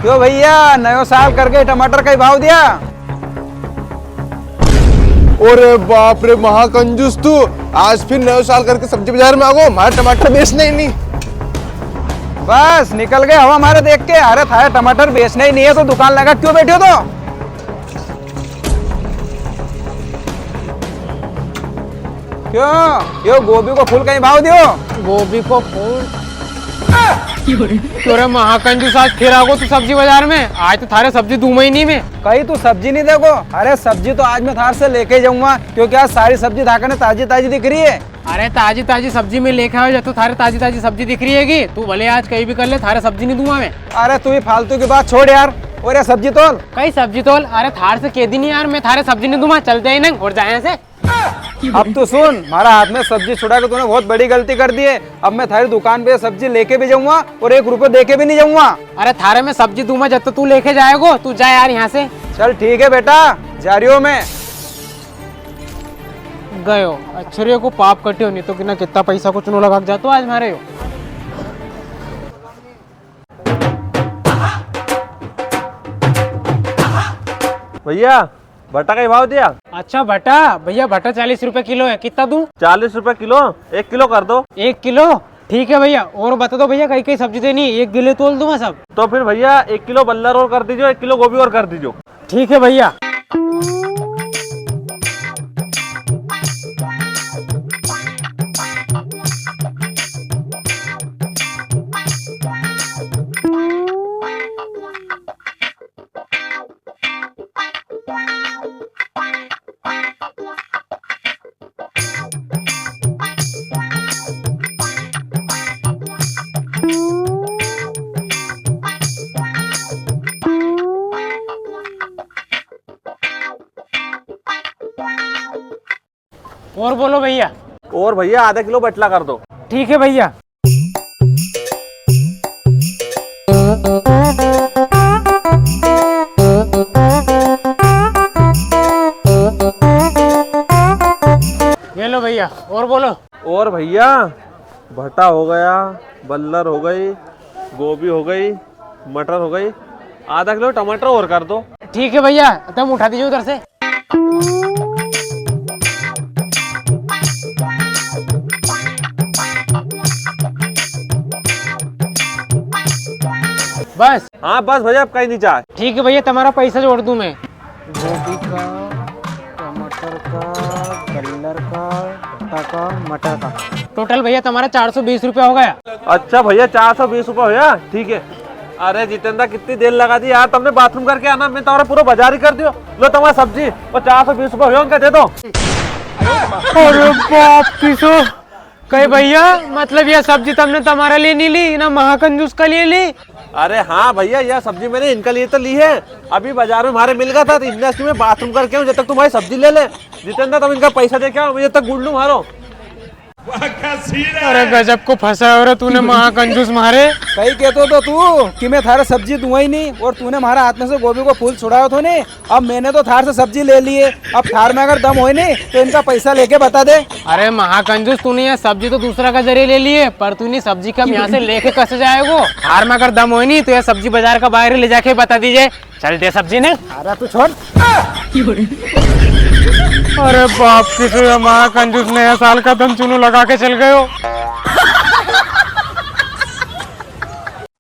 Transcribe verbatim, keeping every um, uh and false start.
तो भैया, नयो साल करके टमाटर कई भाव दिया? अरे बाप रे महाकंजूस तू, आज फिर नयो साल करके सब्जी बाजार में आ गो, म्हारे टमाटर बेचना ही नी। बस निकल गए हवा म्हारे देख के। अरे थारे टमाटर बेचना ही नी है तो दुकान लगा क्यों बैठ्यो तो? क्यों, यो गोभी को फूल कई भाव दियो? गोभी को फूल? क्यों रे महाकंजूस, आज फिर आ गो तू सब्जी बाजार में? आज तो थारे सब्जी दूंवा ही नी मैं। कई तू सब्जी नी देगो? अरे सब्जी तो आज मैं थार से लेके जाऊंगा, क्योंकि आज सारी सब्जी थाकने ताजी ताजी दिख री है। अरे ताजी ताजी सब्जी मैं लेके आयो, जब तो थारे ताजी ताजी सब्जी दिख री हैगी। तू भले आज कई भी कर ले, थारे सब्जी नी दूंवा मैं। अरे तू ही फालतू की बात छोड़ यार, और ये सब्जी तोल। कई सब्जी तोल? अरे थार से के दी नी यार, मैं थारे सब्जी नी दूंवा, चल दे इन्हें और जा यहाँ से। अब तू सुन, म्हारा हाथ में सब्जी छुड़ा के तूने बहुत बड़ी गलती कर दी है। अब मैं थारी दुकान पे सब्जी लेके भी जाऊंगा और एक रुपयो दे के भी नी जाऊंगा। अरे थारे मैं सब्जी दूंवा जब तो तू लेके जाएगो, तू जा यार यहाँ से। चल ठीक है बेटा, जा रियो हूँ मैं। गयो। अच्छो रियो को पाप कट्यो, नी तो किना कितना पैसा को चूनो लगा के जातो आज म्हारे यो। भैया, भटा कई भाव दिया? अच्छा भटा, भैया भटा चालीस रुपए किलो है, कितना दूं? चालीस रुपए किलो, एक किलो कर दो। एक किलो? ठीक है भैया, और बता दो भैया, कई कई सब्जी देनी, एक गेले तोल दूंगा सब। तो फिर भैया, एक किलो बल्लर और कर दीजो, एक किलो गोभी और कर दीजो। ठीक है भैया। और बोलो भैया। और भैया, आधा किलो बटला कर दो। ठीक है भैया। ये लो भैया, और बोलो। और भैया, भटा हो गया, बल्लर हो गई, गोभी हो गई, मटर हो गई, आधा किलो टमाटर और कर दो। ठीक है भैया, तम उठा दीजो उधर से। बस? हाँ बस भैया, अब कई नी चाहे। ठीक है भैया, तमारा पैसा जोड़ दूं मैं। गोभी का, टमाटर का, बल्लर का, भटा का, मटर का। टोटल भैया तमारा चार सौ बीस रुपया हो गया। अच्छा भैया, चार सौ बीस रुपया होया, ठीक है। अरे जितेंद्र, कितनी देर लगा दी यार, तमने बाथरूम करके आना, मैं तमारा पूरा बाजार ही कर दियो। लो तमारा सब्जी, और चार सौ बीस रुपया होया, उनका दे दो। अरे बाप की सो, कई भैया, मतलब ये सब्जी तमने तमारा लिए नी ली ना, महाकंजूस का लिए ली? अरे हाँ भैया, यह सब्जी मैंने इनका लिए तो ली है। अभी बाजार में म्हारे मिल गया था, तो इनने मैं बाथरूम करके आऊँ, जब तक तू म्हारी सब्जी ले ले। जितेंद्र, तम इनका पैसा दे के आओ, मैं जब तक गुड़ लूँ म्हारो। अरे गजब को फंसायो रे तूने महाकंजूस म्हारे। कई कहतो तो तू कि मैं थारे सब्जी दूंवा ही नी, और तूने म्हारे हाथ में से गोभी को फूल छुड़ायो थो नी, अब मैंने तो थार से सब्जी ले ली है, अब थार में अगर दम होय नी तो इनका पैसा लेके बता दे। अरे महाकंजूस, तूने ये सब्जी तो दूसरा का जरिए ले ली है, पर तूने सब्जी का यहाँ से लेके कैसे जाएगो? थार में अगर दम होय नी तो ये सब्जी बाजार का बाहर ले जाके बता दीजे। चल दे सब्जी ने। अरे तू छोड़। अरे बाप की तो ये महाकंजूस नया साल का दम चूनो लगा के चल गयो।